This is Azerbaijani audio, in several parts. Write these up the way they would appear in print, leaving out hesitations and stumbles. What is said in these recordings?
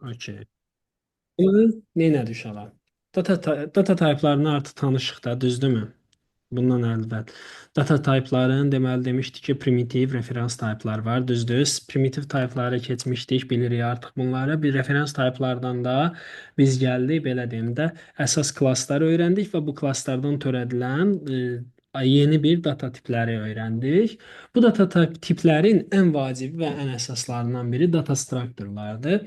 Okey. Bunu nə uşaqlar? Data type-larına artıq tanışıq da, düzdürmü? Bundan əvvəl. Data type-ların deməli demişdik ki, primitiv referans type-lar var, düzdür? Primitiv type-lara keçmişdik, bilirik artıq bunları. Bir referans type-lardan da biz gəldik, belə deyim də, əsas klassları öyrəndik və bu klasslardan törədilən yeni bir data tipləri öyrəndik. Bu data tiplərin ən vacibi və ən əsaslarından biri data structure-lardır.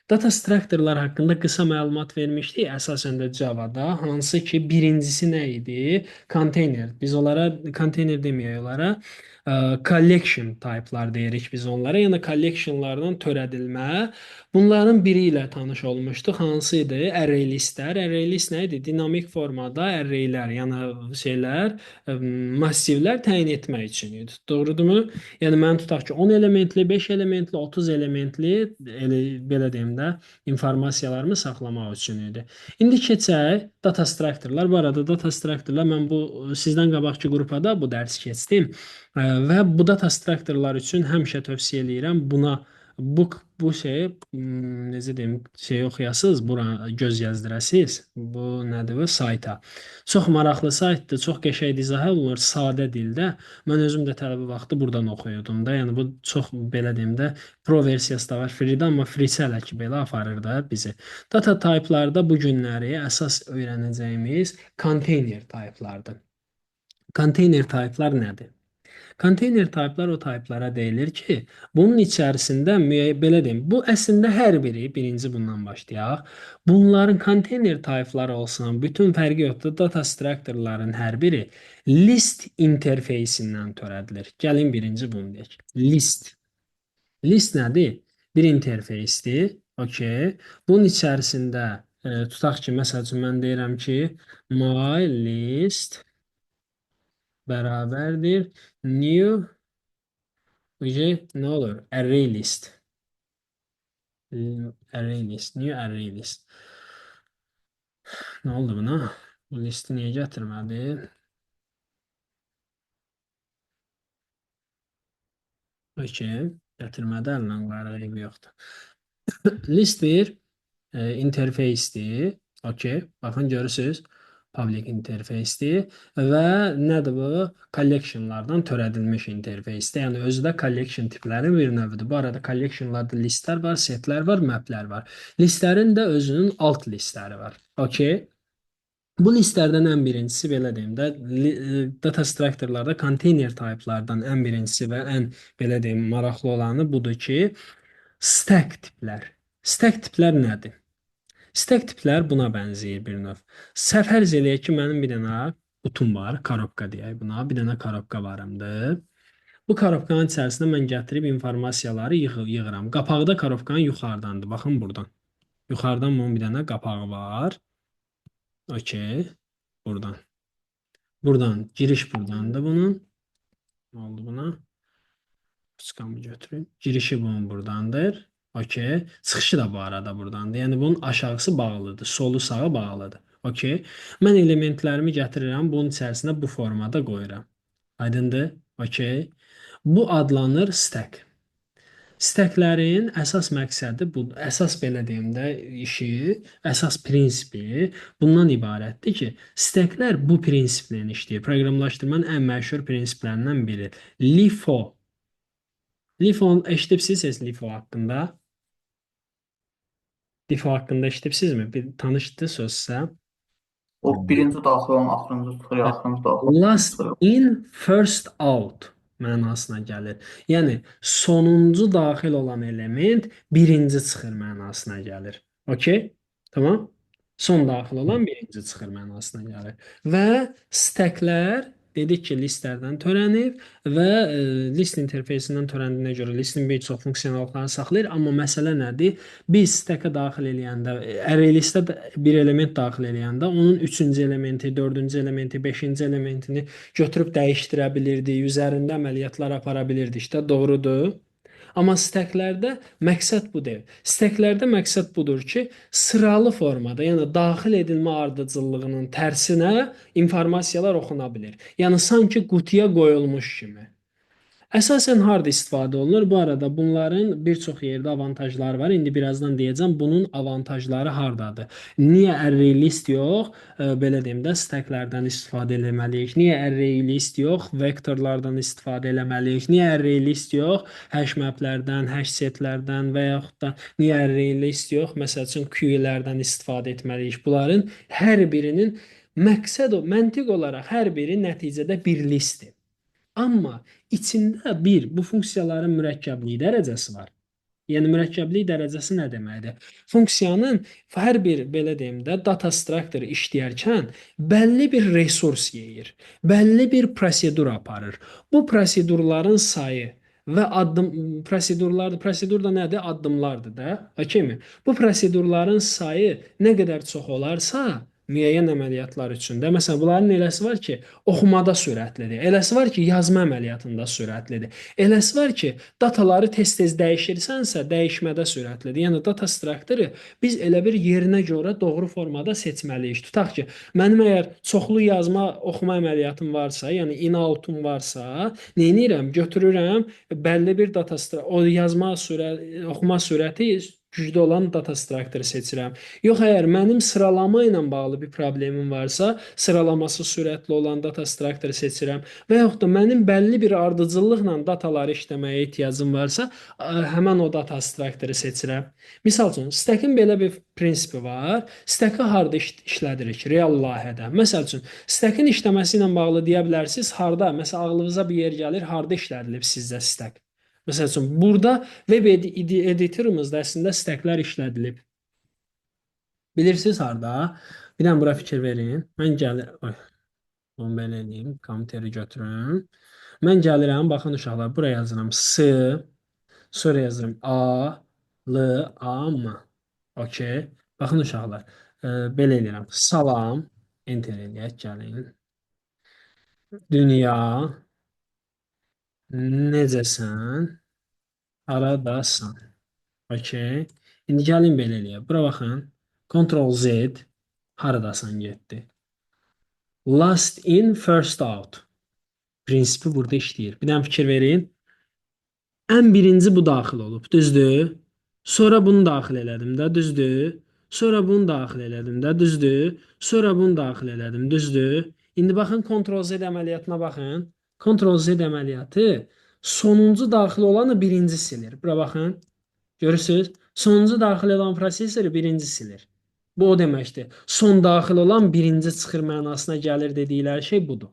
Data structure-lar haqqında qısa məlumat vermişdik, əsasən də Java-da, hansı ki birincisi nə idi? Container. Biz onlara container deməyək onlara, collection type-lar deyirik biz onlara. Yəni collection-lardan törədilmə. Bunların biri ilə tanış olmuşduq. Hansı idi? Array listlər. Array list nə idi? Dinamik formada arraylər, yəni şeylər, massivlər təyin etmək üçün idi. Doğrudurmu? Yəni mən tutaq ki 10 elementli, 5 elementli, 30 elementli, elə belə deyim də, informasiyalarımı saxlamaq üçün idi. İndi keçək data structure-lar. Bu arada data structure-lar mən bu sizdən qabaqki qrupada bu dərsi keçdim. Və bu data structure-lar üçün həmişə tövsiyə eləyirəm buna bu şey necə deyim, şey oxuyasınız, bura göz gəzdirəsiz. Bu nədir bu sayta. Çox maraqlı saytdır, çox qəşəng izah olunur sadə dildə. Mən özüm də tələbə vaxtı buradan oxuyurdum da. Yəni bu çox belə deyim də pro versiyası da var, free-də, amma free-si hələ ki belə aparır da bizi. Data type-larda bu günləri əsas öyrənəcəyimiz container type-lardır. Container type-lar nədir? Container type-lar o type-lara deyilir ki, bunun içərisində belə deyim, bu əslində hər biri, birinci bundan başlayaq. Bunların container type-ları olsun, bütün fərqi yoxdur. Data structure-ların hər biri list interfeysindən törədilir. Gəlin birinci bunu deyək. List. List nədir? Bir interfeysdir. Okay. Bunun içərisində tutaq ki, məsəl üçün mən deyirəm ki, my list bərabərdir new nə olur? Array list. Array list. New array list. Nə oldu buna? Bu listi niyə gətirmədi? Okay. Gətirmədi, əllə qoyaraq eybi yoxdur. List bir interfeysdir. Okay. Baxın görürsüz. Public interface'dir və nədir bu? Collectionlardan törədilmiş interface'dir. Yəni özü də collection tiplərinin bir növüdür. Bu arada collectionlarda listlər var, setlər var, maplər var. Listlərin də özünün alt listləri var. Okay. Bu listlərdən ən birincisi belə deyim də data structure-larda container type-lardan ən birincisi və ən belə deyim maraqlı olanı budur ki, stack tiplər. Stack tiplər nədir? Stack tiplər buna bənzəyir bir növ. Fərz eləyək ki, mənim bir dənə qutum var, korobka deyək buna, bir dənə korobka varımdır. Bu korobkanın içərisində mən gətirib informasiyaları yığıram. Qapağı da korobkanın yuxarıdandır. Baxın buradan. Yuxarıdan bunun bir dənə qapağı var. Okey. Buradan. Buradan. Giriş buradandır bunun. Nə oldu buna? Ruçkamı götürün. Girişi bunun buradandır. Okey. Çıxışı da bu arada buradandır. Yəni bunun aşağısı bağlıdır. Solu sağı bağlıdır. Okey. Mən elementlərimi gətirirəm. Bunun içərisinə bu formada qoyuram. Aydındır? Okey. Bu adlanır stack. Stacklərin əsas məqsədi bu, əsas belə deyim də işi, əsas prinsipi bundan ibarətdir ki, stacklər bu prinsiplə işləyir. Proqramlaşdırmanın ən məşhur prinsiplərindən biri. LIFO. LIFO eşidibsiniz heç LIFO haqqında? LIFO haqqında eşidibsinizmi? Bir tanışdı söz sizə. O birinci daxil olan axırıncı çıxır, axırıncı daxil olan Last çıxır. in, first out mənasına gəlir. Yəni sonuncu daxil olan element birinci çıxır mənasına gəlir. Okey? Tamam? Son daxil olan birinci çıxır mənasına gəlir. Və stacklər dedik ki, listlərdən törənib və list interfeysindən törəndiyinə görə listin bir çox funksionallıqlarını saxlayır. Amma məsələ nədir? Biz stackə daxil eləyəndə, array listə bir element daxil eləyəndə onun üçüncü elementi, dördüncü elementi, beşinci elementini götürüb dəyişdirə bilirdik, üzərində əməliyyatlar apara bilirdik də, doğrudur? Amma stacklərdə məqsəd bu deyil. Stacklərdə məqsəd budur ki, sıralı formada, yəni daxil edilmə ardıcıllığının tərsinə informasiyalar oxuna bilir. Yəni sanki qutuya qoyulmuş kimi. Əsasən harda istifadə olunur? Bu arada bunların bir çox yerdə avantajları var. İndi birazdan deyəcəm bunun avantajları hardadır. Niyə array list yox, belə deyim də stacklərdən istifadə eləməliyik? Niyə array list yox, vektorlardan istifadə eləməliyik? Niyə array list yox, hash maplərdən, hash setlərdən və yaxud da niyə array list yox, məsəl üçün queue'lərdən istifadə etməliyik? Bunların hər birinin məqsəd o, məntiq olaraq hər biri nəticədə bir listdir. Amma içində bir bu funksiyaların mürəkkəbliyi dərəcəsi var. Yəni mürəkkəblik dərəcəsi nə deməkdir? Funksiyanın hər bir belə deyim də data structure işləyərkən bəlli bir resurs yeyir, bəlli bir prosedur aparır. Bu prosedurların sayı və addım prosedurlar, prosedur da nədir? Addımlardır da. Okeymi? Bu prosedurların sayı nə qədər çox olarsa, müəyyən əməliyyatlar üçün də. Məsələn, bunların eləsi var ki, oxumada sürətlidir. Eləsi var ki, yazma əməliyyatında sürətlidir. Eləsi var ki, dataları tez-tez dəyişirsənsə, dəyişmədə sürətlidir. Yəni data structure biz elə bir yerinə görə doğru formada seçməliyik. Tutaq ki, mənim əgər çoxlu yazma, oxuma əməliyyatım varsa, yəni in-out-um varsa, nə edirəm? Götürürəm bəlli bir data o yazma sürət, oxuma sürəti güclü olan data structure seçirəm. Yox, əgər mənim sıralama ilə bağlı bir problemim varsa, sıralaması sürətli olan data structure seçirəm. Və yaxud da mənim bəlli bir ardıcıllıqla dataları işləməyə ehtiyacım varsa, həmən o data structure seçirəm. Misal üçün, stack-in belə bir prinsipi var. Stack-ı harda işlədirik? Real layihədə. Məsəl üçün, stack-in işləməsi ilə bağlı deyə bilərsiniz, harda? Məsələn, ağlınıza bir yer gəlir, harda işlədilib sizdə stack? Məsəl üçün, burada web editorımızda əslində stacklər işlədilib. Bilirsiniz harda? Bir dənə bura fikir verin. Mən gəlir, oy, bunu belə eləyim, kompüteri götürüm. Mən gəlirəm, baxın uşaqlar, buraya yazıram S, sonra yazıram A, L, A, M. Okey. Baxın uşaqlar, belə eləyirəm. Salam, enter eləyək, gəlin. Dünya, necəsən? Haradasan? Okey. İndi gəlin belə eləyək. Bura baxın. Ctrl Z haradasan getdi. Last in, first out prinsipi burada işləyir. Bir dənə fikir verin. Ən birinci bu daxil olub, düzdür? Sonra bunu daxil elədim də, düzdür? Sonra bunu daxil elədim də, düzdür? Sonra bunu daxil elədim, düzdür? İndi baxın Ctrl Z əməliyyatına baxın. Ctrl Z əməliyyatı sonuncu daxil olanı birinci silir. Bura baxın. Görürsüz? Sonuncu daxil olan prosesoru birinci silir. Bu o deməkdir. Son daxil olan birinci çıxır mənasına gəlir dedikləri şey budur.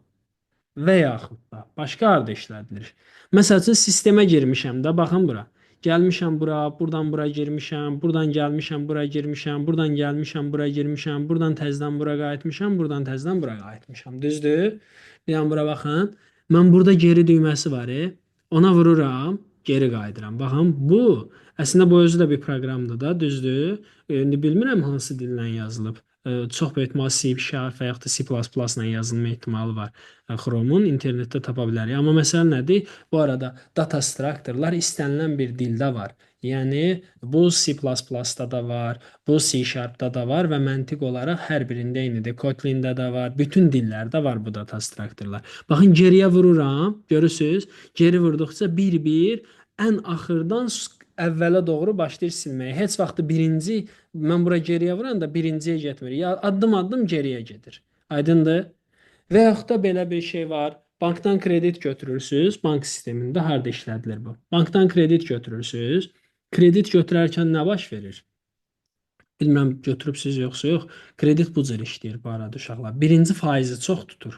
Və yaxud da başqa harda işlədilir? Məsəl üçün sistemə girmişəm də, baxın bura. Gəlmişəm bura, buradan bura girmişəm, buradan gəlmişəm, bura girmişəm, buradan gəlmişəm, bura girmişəm, buradan təzədən bura qayıtmışam, buradan təzədən bura qayıtmışam. Düzdür? Bir dənə bura baxın. Mən burada geri düyməsi var. Ona vururam, geri qayıdıram. Baxın, bu əslində bu özü də bir proqramdır da, düzdür? İndi bilmirəm hansı dillə yazılıb. Çox böyük ehtimal C Sharp və yaxud da C++ ilə yazılma ehtimalı var. Chrome-un internetdə tapa bilərik. Amma məsələ nədir? Bu arada data structure-lar istənilən bir dildə var. Yəni bu C++-da da var, bu C Sharp-da da var və məntiq olaraq hər birində eynidir. Kotlin-də də var, bütün dillərdə var bu data structure-lar. Baxın geriyə vururam, görürsüz? Geri vurduqca bir-bir ən axırdan əvvələ doğru başlayır silməyə. Heç vaxt birinci mən bura geriyə vuranda birinciyə getmir. Ya addım-addım geriyə gedir. Aydındır? Və yaxud da belə bir şey var. Bankdan kredit götürürsüz. Bank sistemində harda işlədilir bu? Bankdan kredit götürürsüz. Kredit götürərkən nə baş verir? Bilmirəm götürübsüz yoxsa yox. Kredit bu cür işləyir bu arada uşaqlar. Birinci faizi çox tutur.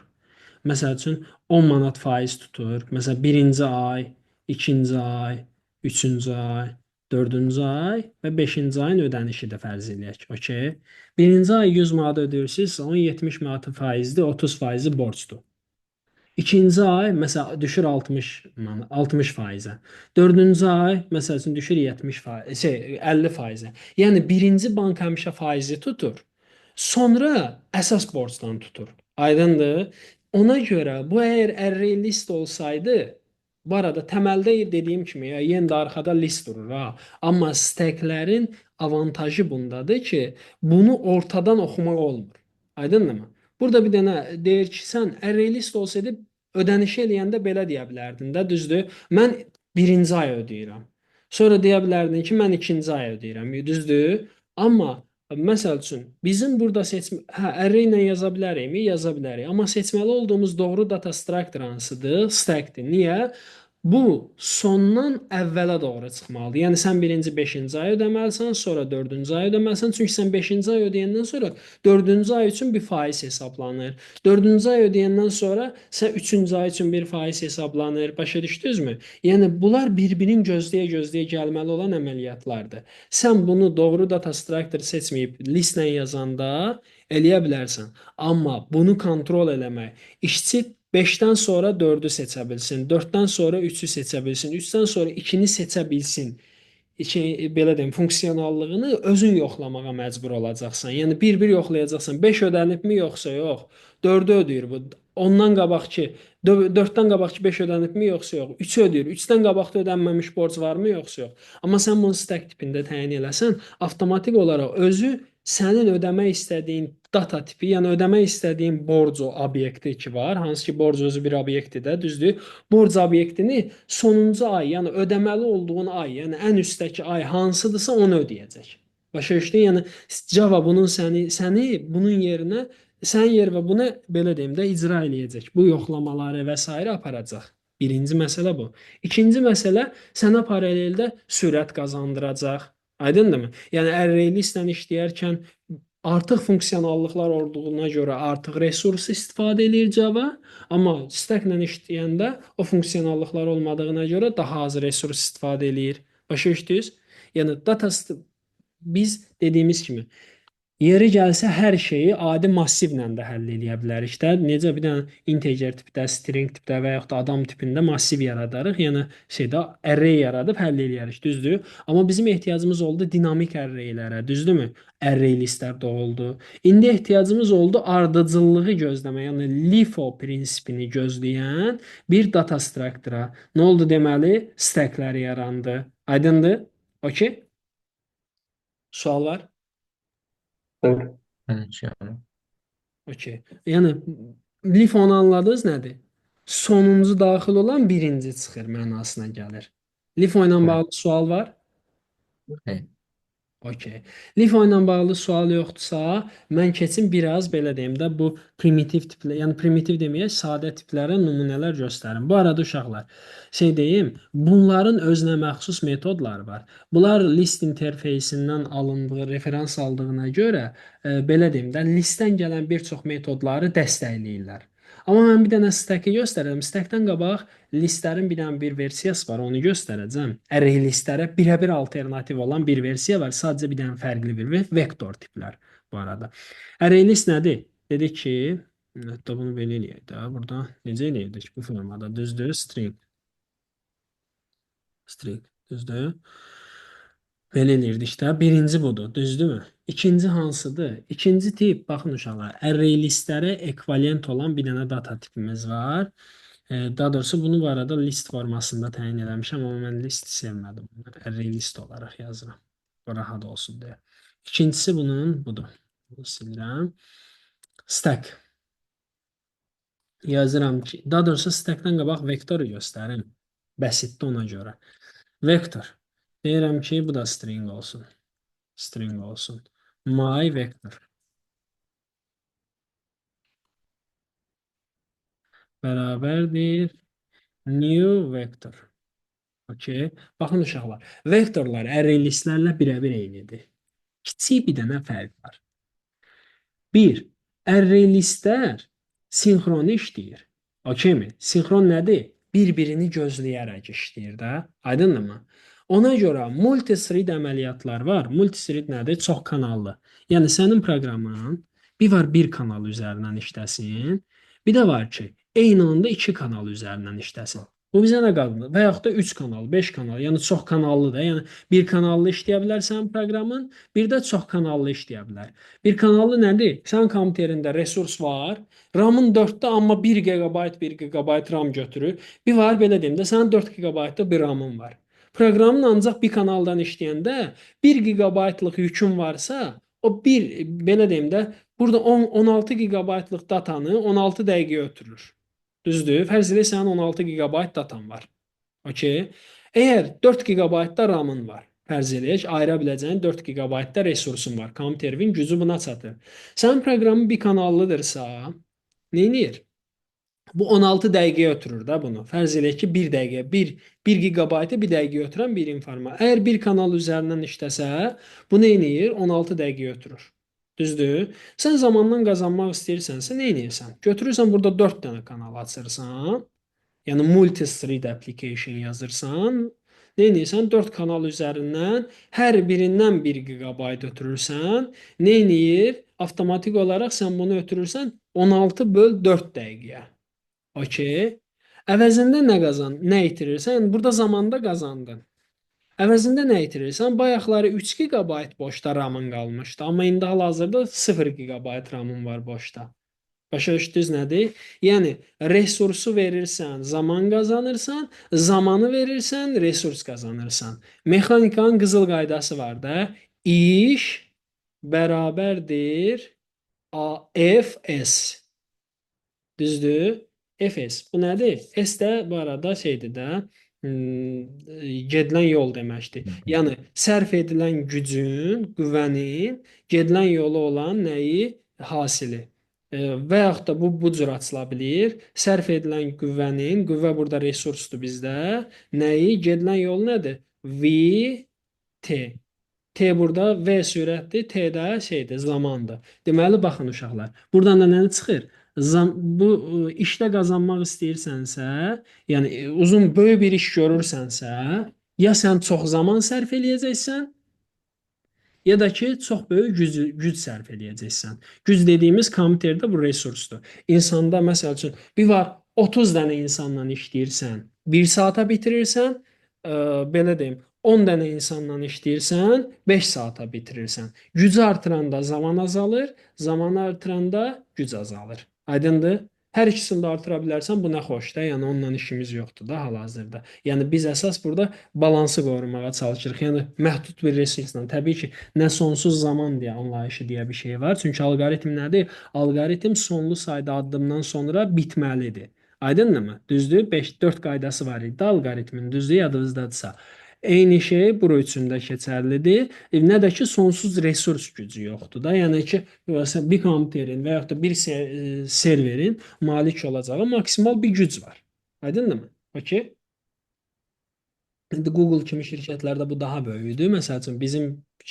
Məsəl üçün 10 manat faiz tutur. Məsələn birinci ay, ikinci ay, üçüncü ay, dördüncü ay və beşinci ayın ödənişi də fərz eləyək. Okey. Birinci ay 100 manat ödəyirsiniz, onun 70 manatı faizdir, 30 faizi borcdur. İkinci ay məsələn düşür 60 manat, 60 faizə. Dördüncü ay məsəl üçün düşür 70 faiz, şey 50 faizə. Yəni birinci bank həmişə faizi tutur. Sonra əsas borcdan tutur. Aydındır? Ona görə bu əgər array list olsaydı, bu arada təməldə dediyim kimi ya, yenə də arxada list durur ha. Amma stacklərin avantajı bundadır ki, bunu ortadan oxumaq olmur. Aydındırmı? Burada bir dənə deyir ki, sən array list olsaydı Ödənişi eləyəndə belə deyə bilərdin də, düzdür? Mən birinci ay ödəyirəm. Sonra deyə bilərdin ki, mən ikinci ay ödəyirəm, düzdür? Amma məsəl üçün bizim burada seçmə, hə, array ilə yaza bilərikmi? Yaza bilərik. Amma seçməli olduğumuz doğru data structure hansıdır? Stack-dir. Niyə? Bu sondan əvvələ doğru çıxmalıdır. Yəni sən birinci 5-ci ay ödəməlisən, sonra 4-cü ay ödəməlisən. Çünki sən 5-ci ay ödəyəndən sonra 4-cü ay üçün bir faiz hesablanır. 4-cü ay ödəyəndən sonra sən 3-cü ay üçün bir faiz hesablanır. Başa düşdünüzmü? Yəni bunlar bir-birinin gözləyə-gözləyə gəlməli olan əməliyyatlardır. Sən bunu doğru data structure seçməyib listlə yazanda eləyə bilərsən. Amma bunu kontrol eləmək, işçi 5-dən sonra 4-ü seçə bilsin, 4-dən sonra 3-ü seçə bilsin, 3-dən sonra 2-ni seçə bilsin. Şey, belə deyim, funksionallığını özün yoxlamağa məcbur olacaqsan. Yəni bir-bir yoxlayacaqsan. 5 ödənibmi yoxsa yox? 4-ü ödəyir bu. Ondan qabaqki 4-dən qabaqki 5 ödənibmi yoxsa yox? 3-ü ödəyir. 3-dən qabaqda ödənməmiş borc varmı yoxsa yox? Amma sən bunu stack tipində təyin eləsən, avtomatik olaraq özü sənin ödəmək istədiyin data tipi, yəni ödəmək istədiyin borc o obyekti ki var, hansı ki borc özü bir obyektdir də, düzdür? Borc obyektini sonuncu ay, yəni ödəməli olduğun ay, yəni ən üstdəki ay hansıdırsa onu ödəyəcək. Başa düşdün? Yəni Java bunun səni bunun yerinə sənin yerinə bunu belə deyim də icra eləyəcək. Bu yoxlamaları və sairə aparacaq. Birinci məsələ bu. İkinci məsələ sənə paraleldə sürət qazandıracaq. Aydındırmı? Yəni array listlə işləyərkən artıq funksionallıqlar olduğuna görə artıq resurs istifadə eləyir Java, amma stack-la işləyəndə o funksionallıqlar olmadığına görə daha az resurs istifadə eləyir. Başa düşdünüz? Yəni data biz dediyimiz kimi yeri gəlsə hər şeyi adi massivlə də həll eləyə bilərik də. Necə bir dənə integer tipdə, string tipdə və yaxud da adam tipində massiv yaradarıq. Yəni şeydə array yaradıb həll eləyərik, düzdür? Amma bizim ehtiyacımız oldu dinamik arraylərə, düzdürmü? Array listlər doğuldu. İndi ehtiyacımız oldu ardıcıllığı gözləmə, yəni LIFO prinsipini gözləyən bir data structure-a. Nə oldu deməli? Stacklər yarandı. Aydındır? Okay? Sual var? Xeyr. Heç yəni. Okay. Yəni LIFO-nu anladınız nədir? Sonuncu daxil olan birinci çıxır mənasına gəlir. LIFO ilə Evet. bağlı sual var? Xeyr. Okay. LIFO ilə bağlı sual yoxdursa, mən keçim biraz belə deyim də bu primitiv tiplər, yəni primitiv deməyək, sadə tiplərə nümunələr göstərim. Bu arada uşaqlar, şey deyim, bunların özünə məxsus metodlar var. Bunlar list interfeysindən alındığı, referans aldığına görə, belə deyim də, listdən gələn bir çox metodları dəstəkləyirlər. Amma mən bir dənə stack-i göstərəcəm. Stack-dən qabaq listlərin bir dənə bir versiyası var, onu göstərəcəm. Array listlərə birəbir alternativ olan bir versiya var. Sadəcə bir dənə fərqli bir vektor tiplər bu arada. Array list nədir? Dedik ki, hətta bunu belə eləyək də. Burada necə eləyirdik bu formada? Düzdür? String. String. Düzdür? Belə eləyirdik də. Birinci budur, düzdürmü? İkinci hansıdır? İkinci tip, baxın uşaqlar, array listlərə ekvivalent olan bir dənə data tipimiz var. Daha doğrusu bunu bu arada list formasında təyin eləmişəm, amma mən list sevmədim. Array list olaraq yazıram. Bu rahat olsun deyə. İkincisi bunun budur. Bunu silirəm. Stack. Yazıram ki, daha doğrusu stackdən qabaq vektoru göstərim. Bəsitdir ona görə. Vektor. Deyirəm ki, bu da string olsun. String olsun. My vector. Bərabərdir new vector. Okay. Baxın uşaqlar, vektorlar array listlərlə birəbir eynidir. Kiçik bir dənə fərq var. Bir, array listlər sinxron işləyir. Okay mi? Sinxron nədir? Bir-birini gözləyərək işləyir də. Aydındırmı? Ona görə multi-thread əməliyyatlar var. Multi-thread nədir? Çox kanallı. Yəni sənin proqramın bir var bir kanal üzərindən işləsin, bir də var ki, eyni anda iki kanal üzərindən işləsin. Bu bizə nə qalır? Və yaxud da 3 kanal, 5 kanal, yəni çox kanallı da. Yəni bir kanallı işləyə bilər sənin proqramın, bir də çox kanallı işləyə bilər. Bir kanallı nədir? Sənin kompüterində resurs var. RAM-ın 4-də amma 1 GB, 1 GB RAM götürür. Bir var belə deyim də, sənin 4 GB-lıq bir RAM-ın var. Proqramın ancaq bir kanaldan işləyəndə 1 GB-lıq yükün varsa, o bir belə deyim də, burada 10 16 GB-lıq datanı 16 dəqiqəyə ötürür. Düzdür? Fərz edək sənin 16 GB datan var. Okay. Əgər 4 GB da RAM-ın var. Fərz eləyək, ayıra biləcəyin 4 GB da resursun var. Kompüterin gücü buna çatır. Sənin proqramın bir kanallıdırsa, nə edir? Bu 16 dəqiqəyə ötürür də bunu. Fərz eləyək ki, 1 dəqiqə, 1 GB-ı 1 dəqiqəyə ötürən bir informasiya. Əgər bir kanal üzərindən işləsə, bu nə edir? 16 dəqiqəyə ötürür. Düzdür? Sən zamandan qazanmaq istəyirsənsə, nə edirsən? Götürürsən burada 4 dənə kanal açırsan. Yəni multi-thread application yazırsan. Nə edirsən? 4 kanal üzərindən hər birindən 1 GB ötürürsən. Nə edir? Avtomatik olaraq sən bunu ötürürsən 16 böl 4 dəqiqəyə. Okay. Əvəzində nə qazan, nə itirirsən? Yəni burada zamanda qazandın. Əvəzində nə itirirsən? Bayaqları 3 GB boşda RAM-ın qalmışdı, amma indi hal-hazırda 0 GB RAM-ın var boşda. Başa düşdünüz nədir? Yəni resursu verirsən, zaman qazanırsan, zamanı verirsən, resurs qazanırsan. Mexanikanın qızıl qaydası var da. İş bərabərdir A F S. Düzdür? FS. Bu nədir? S də bu arada şeydir də, gedilən yol deməkdir. Yəni sərf edilən gücün, qüvvənin gedilən yolu olan nəyi? Hasili. Və yaxud da bu cür açıla bilir. Sərf edilən qüvvənin, qüvvə burada resursdur bizdə. Nəyi? Gedilən yol nədir? V T. T burada V sürətdir, T də şeydir, zamandır. Deməli baxın uşaqlar. Buradan da nə çıxır? Bu işdə qazanmaq istəyirsənsə, yəni uzun böyük bir iş görürsənsə, ya sən çox zaman sərf eləyəcəksən, ya da ki çox böyük güc sərf eləyəcəksən. Güc dediyimiz kompüterdə bu resursdur. İnsanda məsəl üçün bir var 30 dənə insanla işləyirsən, 1 saata bitirirsən, belə deyim, 10 dənə insanla işləyirsən, 5 saata bitirirsən. Gücü artıranda zaman azalır, zamanı artıranda güc azalır. Aydındır? Hər ikisini də artıra bilərsən, bu nə xoş da, yəni onunla işimiz yoxdur da hal-hazırda. Yəni biz əsas burada balansı qorumağa çalışırıq. Yəni məhdud bir resursla. Təbii ki, nə sonsuz zaman deyə anlayışı deyə bir şey var. Çünki alqoritm nədir? Alqoritm sonlu sayda addımdan sonra bitməlidir. Aydındırmı? Düzdür? 5-4 qaydası var idi alqoritmin. Düzdür? Yadınızdadırsa. Eyni şey bura üçün də keçərlidir. Nə də ki sonsuz resurs gücü yoxdur da. Yəni ki, məsələn, bir kompüterin və yaxud da bir serverin malik olacağı maksimal bir güc var. Aydındırmı? Okay. İndi Google kimi şirkətlərdə bu daha böyükdür. Məsəl üçün bizim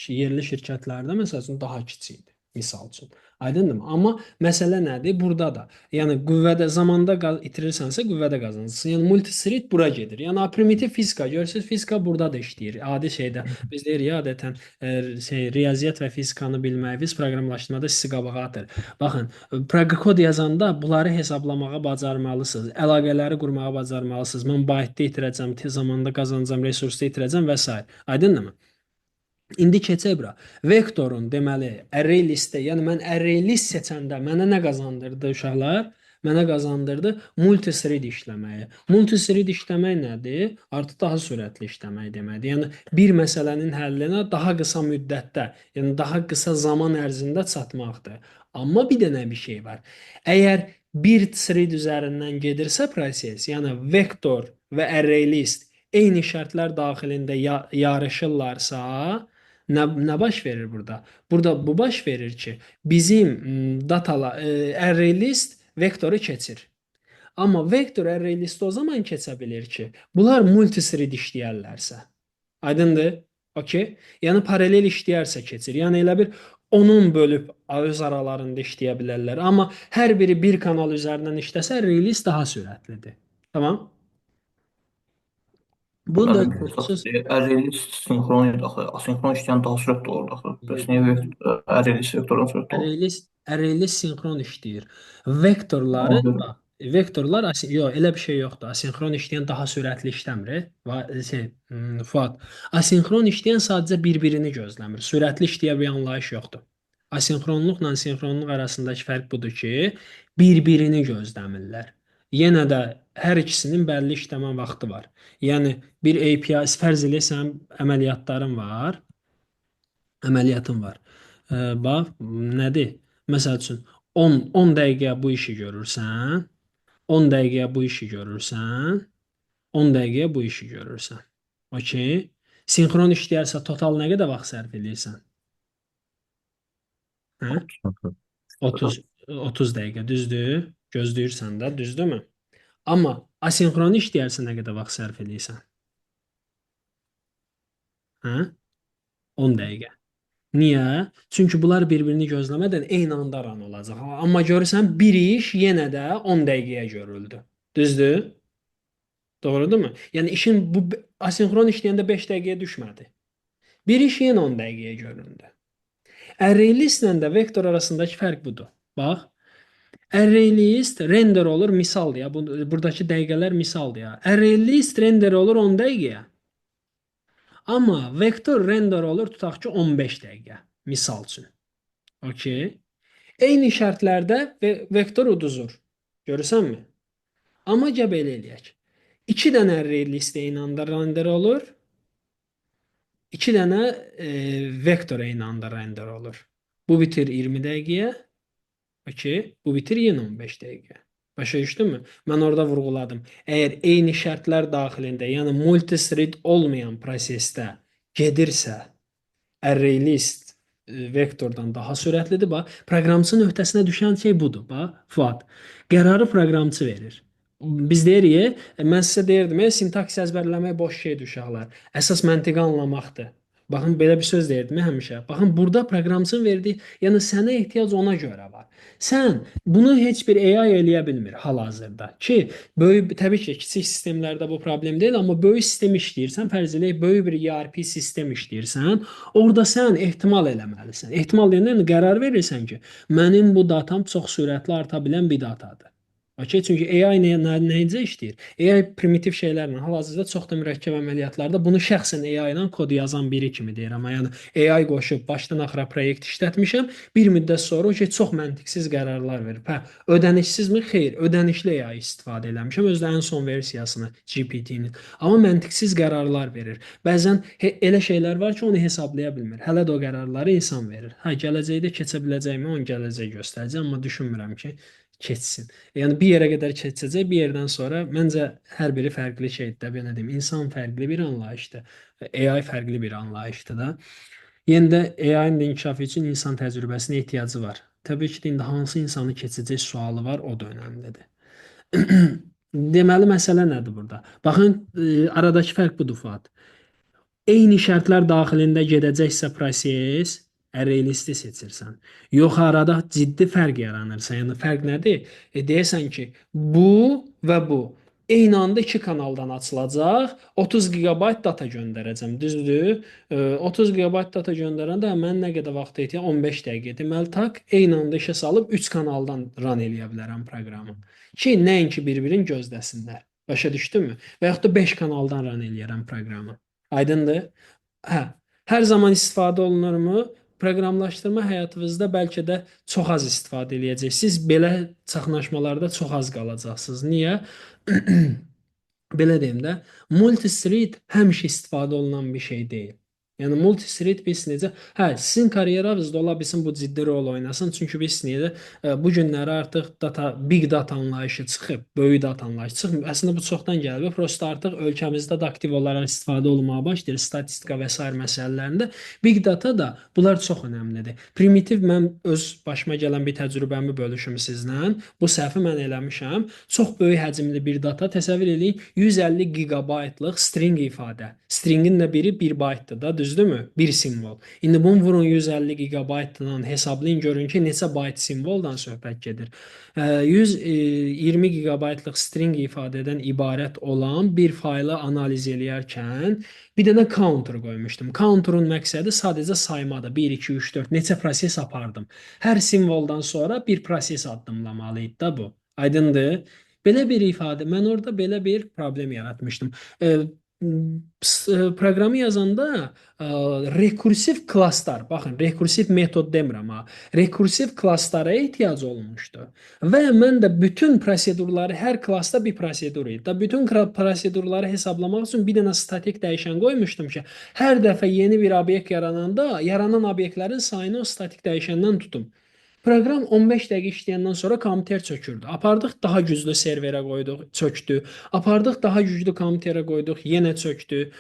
yerli şirkətlərdə məsəl üçün daha kiçikdir. Misal üçün. Aydındırmı? Amma məsələ nədir? Burada da. Yəni qüvvədə zamanda itirirsənsə qüvvədə qazanırsan. Yəni multithread bura gedir. Yəni primitiv fizika görürsüz, fizika burada da işləyir. Adi şeydə biz deyirik ya, adətən şey riyaziyyat və fizikanı bilməyiniz proqramlaşdırmada sizi qabağa atır. Baxın, kod yazanda bunları hesablamağa bacarmalısınız. Əlaqələri qurmağa bacarmalısınız. Mən baytda itirəcəm, tez zamanda qazanacam, resursda itirəcəm və s. Aydındırmı? İndi keçək bura. Vektorun deməli array listə, yəni mən array list seçəndə mənə nə qazandırdı uşaqlar? Mənə qazandırdı multithread işləməyi. Multithread işləmək nədir? Artıq daha sürətli işləmək deməkdir. Yəni bir məsələnin həllinə daha qısa müddətdə, yəni daha qısa zaman ərzində çatmaqdır. Amma bir dənə bir şey var. Əgər bir thread üzərindən gedirsə proses, yəni vektor və array list eyni şərtlər daxilində yarışırlarsa, nə baş verir burada? Burada bu baş verir ki, bizim datala array list vektoru keçir. Amma vektor array list o zaman keçə bilir ki, bunlar multithread işləyərlərsə. Aydındır? Okay? Yəni paralel işləyərsə keçir. Yəni elə bir onun bölüb öz aralarında işləyə bilərlər. Amma hər biri bir kanal üzərindən işləsə array list daha sürətlidir. Tamam? Bunu da Mənim xüsus Array list sinxron idi axı. Asinxron işləyən daha sürətli olurdu axı. Bəs niyə array list vektordan sürətli olur? Array list sinxron işləyir. Vektorları Anladım. bax, vektorlar yox, elə bir şey yoxdur. Asinxron işləyən daha sürətli işləmir. Va şey, Fuad. Asinxron işləyən sadəcə bir-birini gözləmir. Sürətli işləyən bir anlayış yoxdur. Asinxronluqla sinxronluq arasındakı fərq budur ki, bir-birini gözləmirlər. Yenə də hər ikisinin bəlli işləmə vaxtı var. Yəni bir API fərz elə sənin əməliyyatların var. Əməliyyatın var. Bax, nədir? Məsəl üçün 10 dəqiqə bu işi görürsən. 10 dəqiqəyə bu işi görürsən. 10 dəqiqəyə bu işi görürsən. Okey. Sinxron işləyərsə total nə qədər vaxt sərf eləyirsən? Hə? 30 30 dəqiqə, düzdür? Gözləyirsən də, düzdürmü? Amma asinxron işləyərsə nə qədər vaxt sərf eləyirsən? Hə? 10 dəqiqə. Niyə? Çünki bunlar bir-birini gözləmədən eyni anda run olacaq. Amma görürsən bir iş yenə də 10 dəqiqəyə görüldü. Düzdür? Doğrudurmu? Yəni işin bu asinxron işləyəndə 5 dəqiqəyə düşmədi. Bir iş yenə 10 dəqiqəyə göründü. Array listlə də vektor arasındakı fərq budur. Bax. Array list render olur misaldır ya. Buradakı dəqiqələr misaldır ya. Array list render olur 10 dəqiqəyə. Amma vektor render olur tutaq ki 15 dəqiqə misal üçün. Okey. Eyni şərtlərdə vektor uduzur. Görürsənmi? Amma gəl belə eləyək. 2 dənə array list eyni anda render olur. 2 dənə vektor eyni anda render olur. Bu bitir 20 dəqiqəyə. Okey. Bu bitir yenə 15 dəqiqə. Başa düşdünmü? Mən orada vurğuladım. Əgər eyni şərtlər daxilində, yəni multithread olmayan prosesdə gedirsə, array list vektordan daha sürətlidir. Bax, proqramçının öhdəsinə düşən şey budur. Bax, Fuad. Qərarı proqramçı verir. Biz deyirik, mən sizə deyirdim, sintaks əzbərləmək boş şeydir uşaqlar. Əsas məntiqi anlamaqdır. Baxın, belə bir söz deyirdim həmişə. Baxın, burada proqramçının verdiyi, yəni sənə ehtiyac ona görə var. Sən bunu heç bir AI eləyə bilmir hal-hazırda. Ki, böyük, təbii ki, kiçik sistemlərdə bu problem deyil, amma böyük sistem işləyirsən, fərz eləyək, böyük bir ERP sistem işləyirsən, orada sən ehtimal eləməlisən. Ehtimal deyəndə yəni qərar verirsən ki, mənim bu datam çox sürətli arta bilən bir datadır. Okey, çünki AI necə işləyir? AI primitiv şeylərlə, hal-hazırda çox da mürəkkəb əməliyyatlarda bunu şəxsən AI ilə kod yazan biri kimi deyirəm. Yəni AI qoşub başdan axıra proyekt işlətmişəm. Bir müddət sonra o şey çox məntiqsiz qərarlar verib. Hə, ödənişsizmi? Xeyr, ödənişli AI istifadə eləmişəm. Özü də ən son versiyasını GPT-nin. Amma məntiqsiz qərarlar verir. Bəzən elə şeylər var ki, onu hesablaya bilmir. Hələ də o qərarları insan verir. Hə, gələcəkdə keçə biləcəkmi? Onu gələcək göstərəcək, amma düşünmürəm ki, keçsin. Yəni bir yerə qədər keçəcək, bir yerdən sonra məncə hər biri fərqli şeydir də, belə deyim. İnsan fərqli bir anlayışdır. AI fərqli bir anlayışdır da. Yenə də AI-nin də inkişafı üçün insan təcrübəsinə ehtiyacı var. Təbii ki, indi hansı insanı keçəcək sualı var, o da önəmlidir. Deməli məsələ nədir burada? Baxın, aradakı fərq budur Fuad. Eyni şərtlər daxilində gedəcəksə proses, array listi seçirsən. Yox, arada ciddi fərq yaranırsa, yəni fərq nədir? Deyirsən ki, bu və bu eyni anda iki kanaldan açılacaq. 30 GB data göndərəcəm, düzdür? 30 GB data göndərəndə mən nə qədər vaxt ehtiyac? 15 dəqiqə. Deməli tak eyni anda işə salıb 3 kanaldan run eləyə bilərəm proqramı. Ki, nəinki bir-birini gözləsinlər. Başa düşdünmü? Və yaxud da 5 kanaldan run eləyərəm proqramı. Aydındır? Hə. Hər zaman istifadə olunurmu? Proqramlaşdırma həyatınızda bəlkə də çox az istifadə eləyəcəksiniz. Belə çaxnaşmalarda çox az qalacaqsınız. Niyə? Belə deyim də, multithread həmişə istifadə olunan bir şey deyil. Yəni multithread biz necə? Hə, sizin karyeranızda ola bilsin bu ciddi rol oynasın. Çünki biz niyə bu günləri artıq data, big data anlayışı çıxıb, böyük data anlayışı çıxmır. Əslində bu çoxdan gəlib. Prosta artıq ölkəmizdə də aktiv olaraq istifadə olunmağa başlayır statistika və sair məsələlərində. Big data da bunlar çox önəmlidir. Primitiv mən öz başıma gələn bir təcrübəmi bölüşüm sizlə. Bu səhvi mən eləmişəm. Çox böyük həcmli bir data təsəvvür eləyin 150 gigabaytlıq string ifadə. Stringin də biri 1 baytdır da, düzdürmü? Bir simvol. İndi bunu vurun 150 gigabaytla hesablayın görün ki, neçə bayt simvoldan söhbət gedir. 120 gigabaytlıq string ifadədən ibarət olan bir faylı analiz eləyərkən bir dənə counter qoymuşdum. Counter'un məqsədi sadəcə saymadır. 1, 2, 3, 4 neçə proses apardım. Hər simvoldan sonra bir proses addımlamalı idi da bu. Aydındır? Belə bir ifadə, mən orada belə bir problem yaratmışdım. Proqramı yazanda rekursiv klasslar, baxın, rekursiv metod demirəm ha, rekursiv klasslara ehtiyac olmuşdu. Və mən də bütün prosedurları, hər klassda bir prosedur idi. Da bütün prosedurları hesablamaq üçün bir dənə statik dəyişən qoymuşdum ki, hər dəfə yeni bir obyekt yarananda, yaranan obyektlərin sayını o statik dəyişəndən tutum. Proqram 15 dəqiqə işləyəndən sonra kompüter çökürdü. Apardıq daha güclü serverə qoyduq, çökdü. Apardıq daha güclü kompüterə qoyduq, yenə çökdü.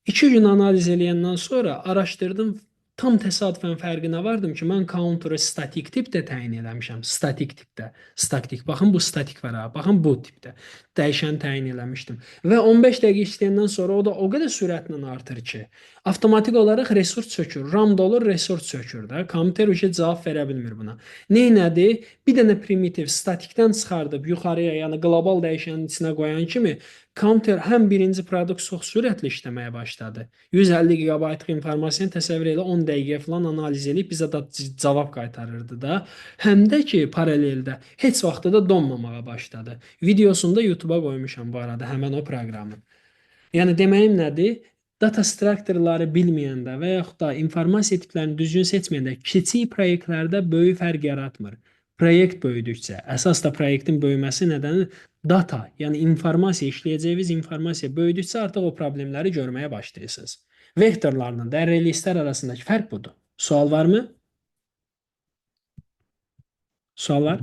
2 gün analiz eləyəndən sonra araşdırdım. Tam təsadüfən fərqinə vardım ki, mən counter'ı statik tipdə təyin eləmişəm. Statik tipdə. Statik. Baxın bu statik var ha. Baxın bu tipdə. Dəyişən təyin eləmişdim. Və 15 dəqiqə işləyəndən sonra o da o qədər sürətlə artır ki, avtomatik olaraq resurs çökür. RAM dolur, resurs çökür də. Kompüter uşa cavab verə bilmir buna. Neynədi? Bir dənə primitiv statikdən çıxardıb yuxarıya, yəni qlobal dəyişənin içinə qoyan kimi counter həm birinci produkt çox sürətli işləməyə başladı. 150 gigabaytlıq informasiyanı təsəvvür elə 10 dəqiqə falan analiz eləyib bizə də cavab qaytarırdı da. Həm də ki paraleldə heç vaxtda da donmamağa başladı. Videosunu da YouTube-a qoymuşam bu arada həmin o proqramın. Yəni deməyim nədir? Data structure-ları bilməyəndə və yaxud da informasiya tiplərini düzgün seçməyəndə kiçik proyektlərdə böyük fərq yaratmır. Proyekt böyüdükcə, əsas da proyektin böyüməsi nədəni data, yəni informasiya, işləyəcəyiniz informasiya böyüdükcə artıq o problemləri görməyə başlayırsınız. Vektorlarla da array listlər arasındakı fərq budur. Sual varmı? Sual var?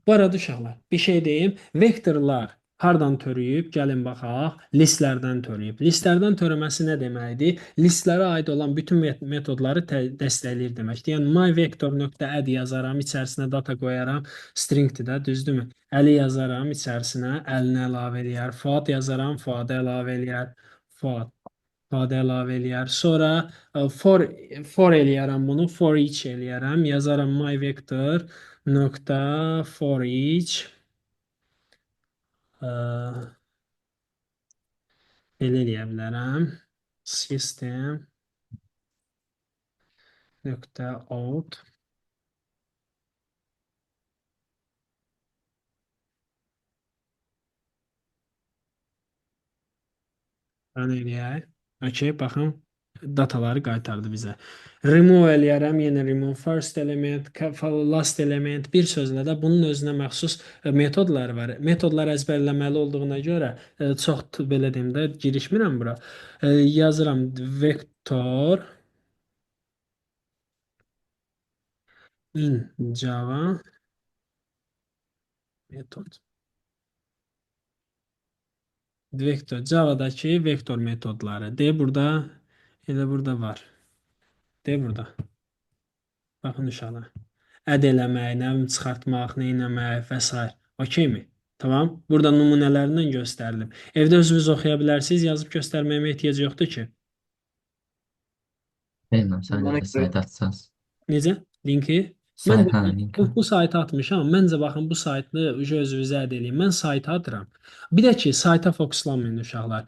Bu arada uşaqlar, bir şey deyim. Vektorlar hardan törüyüb? Gəlin baxaq. Listlərdən törüyüb. Listlərdən törəməsi nə deməkdir? Listlərə aid olan bütün metodları dəstəkləyir deməkdir. Yəni myVector.add yazaram, içərisinə data qoyaram. Stringdir də, düzdürmü? Əli yazaram içərisinə, əlini əlavə eləyər. Fuad yazaram, Fuadı əlavə eləyər. Fuad. Fuadı əlavə eləyər. Sonra for eləyərəm bunu, for each eləyərəm. Yazaram myVector nöqtə for each belə eləyə bilərəm. System nöqtə out run eləyək. Okay, baxın dataları qaytardı bizə. Remove eləyərəm, yenə remove first element, last element, bir sözlə də bunun özünə məxsus metodlar var. Metodlar əzbərləməli olduğuna görə çox belə deyim də girişmirəm bura. Yazıram vector in Java metod. Vektor Java'dakı vektor metodları. De burada elə burada var. De burada. Baxın uşaqlar. Add eləmək, nə bilim çıxartmaq, nə etmək və s. Okey mi? Tamam. Burada nümunələrindən göstərilib. Evdə özünüz oxuya bilərsiniz. Yazıb göstərməyimə ehtiyac yoxdur ki. Bilmirəm, sən Mənə də görə sayt atsaz. Necə? Linki? Mən Say, də hə, linki. bu saytı atmışam. Məncə baxın bu saytı özünüzə add eləyin. Mən saytı atıram. Bir də ki, sayta fokuslanmayın uşaqlar.